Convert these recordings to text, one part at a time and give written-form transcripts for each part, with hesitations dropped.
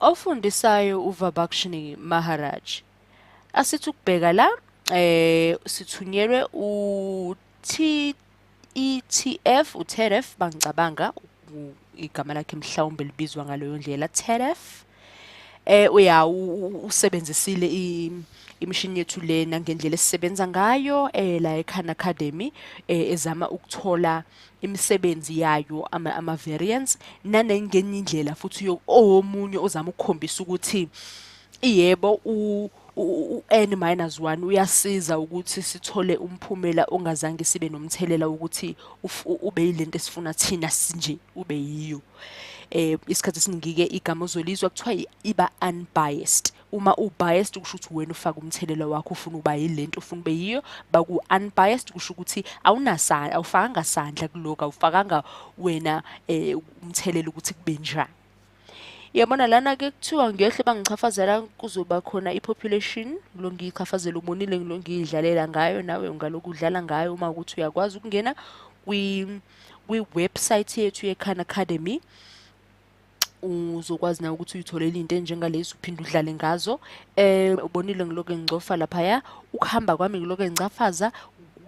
Ofundisayo uVabakhshini Maharaj. Asithi ukubheka la, sithunyelwe u TETF, uTEDF, bangicabanga igama lakhe mhlawumbe libizwa ngaleyo ndlela, TEDF. Uya usebenzisile imishini yethu lena ngendlela esisebenza ngayo la eKhan Academy, ezama ukuthola imisebenzi yayo, ama variants, nanengenye indlela futhi omunye ozama ukukhombisa ukuthi yebo, u-n minus 1 uyasiza ukuthi sithole umphumela ongazange sibe nomthelela ukuthi ube yilento esifuna thina nje ube yiyo. Isikhathi esiningi-ke igama ozolizwa kuthiwa iba unbiased. Uma u-biased, kusho ukuthi wena ufaka umthelela wakho, ufuna ukuba yilento ufuna ube yiyo. Baku-unbiased kusho ukuthi awunasandla, awufakanga sandla kulokhu, awufakanga wena umthelela ukuthi kube njani. Yabona lana-ke kuthiwa ngiyohle bangichafazela, kuzoba khona i-population lo ngiyichafazela, ubonile lo ngiyidlalela ngayo, nawe ungalokhu udlala ngayo uma ukuthi uyakwazi ukungena kwi-website yethu ye-Khan Academy, uzokwazi nawe ukuthi uyitholele into enjengalezi uphinde udlale ngazo. Ubonile ngilokhu ngicofa laphaya, ukuhamba kwami ngilokhu ngicafaza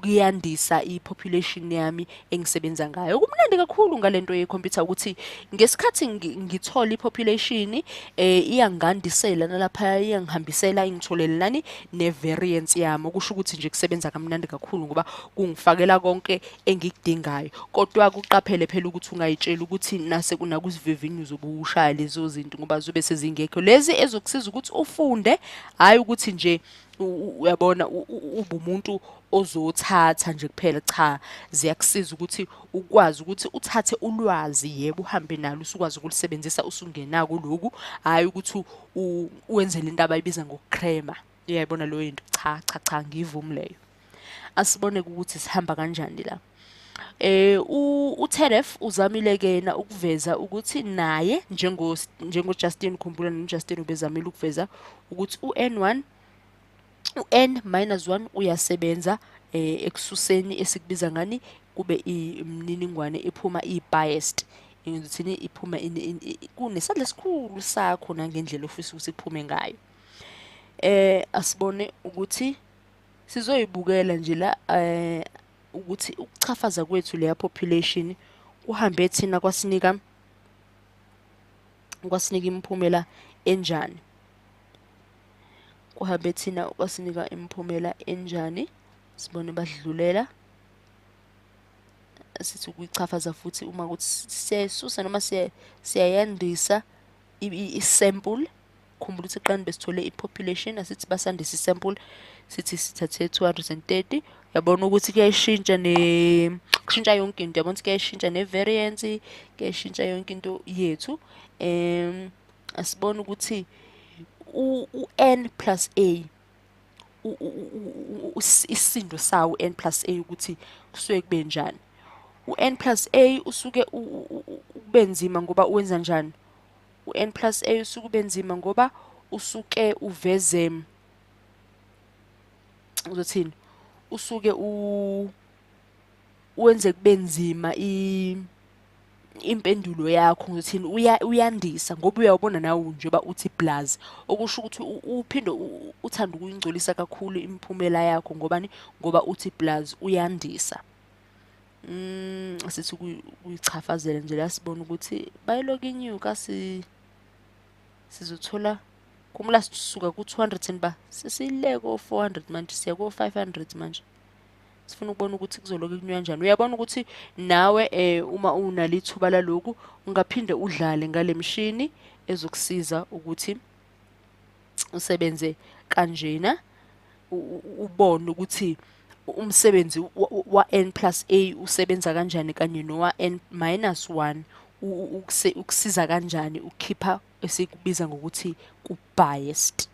kuyandisa i-population yami engisebenza ngayo. Kumnandi kakhulu ngalento yekhompyutha ukuthi ngesikhathi ngithola i-population, iyangandisela nalapha, iyangihambisela, ingitholele nani ne-variance yami, okusho ukuthi nje kusebenza kamnandi kakhulu ngoba kungifakela konke engikudingayo. Kodwa kuqaphele phela ukuthi ungayitsheli ukuthi nase kunakuzivivinyo uzobe ushaya lezo zinto, ngoba zobe sezingekho lezi ezokusiza ukuthi ufunde, hhayi ukuthi nje uyabona ube umuntu ozothatha nje kuphela. Cha, ziyakusiza ukuthi ukwazi ukuthi uthathe ulwazi, yebo, uhambe nalo, usukwazi ukulisebenzisa usungenako lokhu, hhayi ukuthi wenze lento abayibiza ngokukrema. Uyayibona leyo into? Cha, cha, cha, ngiyivumi leyo. Asibone ukuthi sihamba kanjani la. uTeref uzamile ke yena ukuveza ukuthi naye njengo Justin, khumbula noJustin ubezamile ukuveza ukuthi u-N1, u-N minus 1 uyasebenza ekususeni esikubiza ngani kube imininingwane ephuma i-biased, ngithini, iphuma kunesandla esikhulu sakho nangendlela ofisa ukuthi iphume ngayo. Asibone ukuthi sizoyibukela nje la, ukuthi ukuchafaza kwethu leya population kuhambe thina kwasinika imiphumela enjani, kuhambe thina kwasinika imiphumela enjani. Sibone badlulela, sithi ukuyichafaza futhi uma ukuthi siyayisusa noma siyayandisa i-sample. Khumbula ukuthi ekuqaleni besithole i-population, asithi basandisa i-sample, sithi sithathe 230. Uyabona ukuthi kuyayishintsha ne kushintsha yonke into, uyabona ukuthi kuyayishintsha ne-variance, kuyayishintsha yonke into yethu. Asibone ukuthi u-N plus A, isisindo sawo u-N plus A ukuthi kusuke kube njani. U-N plus A usuke ube nzima ngoba uwenza njani? U-N plus A usuke ube nzima ngoba usuke uveze, uzothini, usuke wenze kube nzima impendulo yakho, ngizothini, uyandisa ngoba uyawubona nawe njengoba uthi plus, okusho ukuthi uphinde uthande ukuyingcolisa kakhulu imiphumela yakho. Ngobani? Ngoba uthi plus, uyandisa. Sithi ukuyichafazela nje la, sibone ukuthi bayiloku inyuka, sizothola. Khumbula sisuka ku-200 and ba sesile ko-400 manje, siya ko-500 manje, sifuna ukubona ukuthi kuzoloku kunyuka kanjani. Uyabona ukuthi nawe, uma unalo ithuba laloku, ungaphinde udlale ngale mshini ezokusiza ukuthi usebenze kanjena, ubone ukuthi umsebenzi wa-n plus a usebenza kanjani kanye nowa-n minus 1 ukusiza kanjani ukukhipha esikubiza ngokuthi ku-biased.